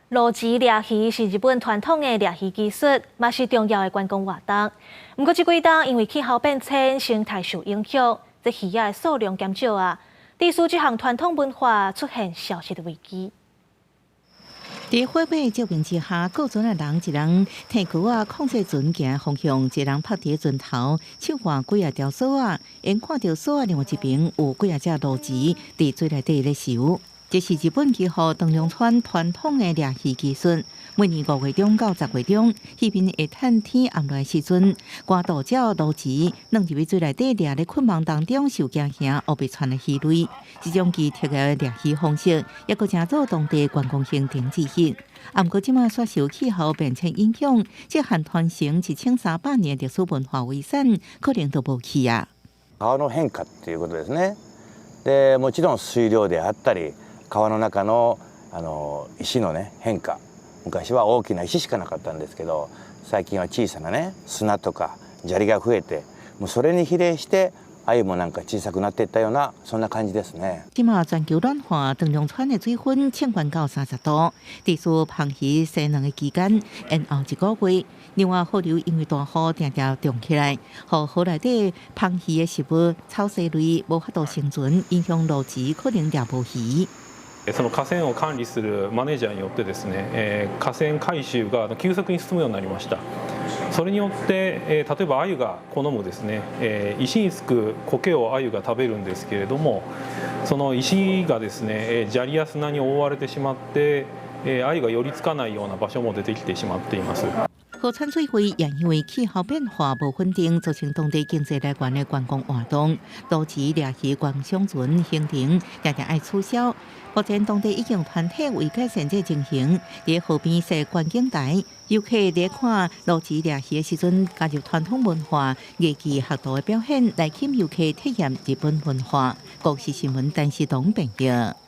鱸魚掠魚是日本傳統的掠魚技術，嘛是重要的觀光活動。毋過這幾冬因為氣候變遷，生態受影響，這魚仔的數量減少啊，致使這項傳統文化出現消失的危機。佇火把照明之下，過船的人一人提篙仔控制船行方向，一人拍佇船頭，手挽幾仔條索仔，𪜶看著索仔另外一邊有幾仔隻鱸魚佇水內底咧游。這是日本岐阜長良川傳統的掠魚技術。每年5月中到10月中，彼邊會趁天暗來時陣，趕渡鳥鱸魚，轉入去水內底掠咧睏網當中受驚嚇烏白竄的魚類。這種奇特的掠魚方式，猶閣成做當地觀光行程之一。啊，毋過這馬煞受氣候變遷影響，這項傳承1300年歷史文化遺產，可能都無去啊。川の変化っていうことですね。で、もちろん水量であったり、川の中の石のね変化。昔は大きな石しかなかったんですけど、最近は小さなね砂とか砂利が増えて、もうそれに比例して鮎もなんか小さくなっていったようなそんな感じですね。這馬全球暖化，長良川的水溫升懸到30度，致使魃魚生卵的期間延後一個月。另外，河流因為大雨定定漲起來，予河內底魃魚的食物草薙類無法度生存，影響鱸魚可能掠無魚。その河川を管理するマネージャーによってですね、河川改修が急速に進むようになりました。それによって、例えば鮎が好むですね、石につく苔を鮎が食べるんですけれども、その石がですね、砂利や砂に覆われてしまって、鮎が寄りつかないような場所も出てきてしまっています。河川水位也因為氣候變化無穩定，造成當地經濟來源的觀光活動，導致掠魚觀賞船行程定定愛取消。目前當地已經團體為改善這情形，佇河邊設觀景台，遊客佇看鱸魚掠魚的時陣，加入傳統文化藝伎學徒的表演，來吸引遊客體驗日本文化。國視新聞陳世東編譯。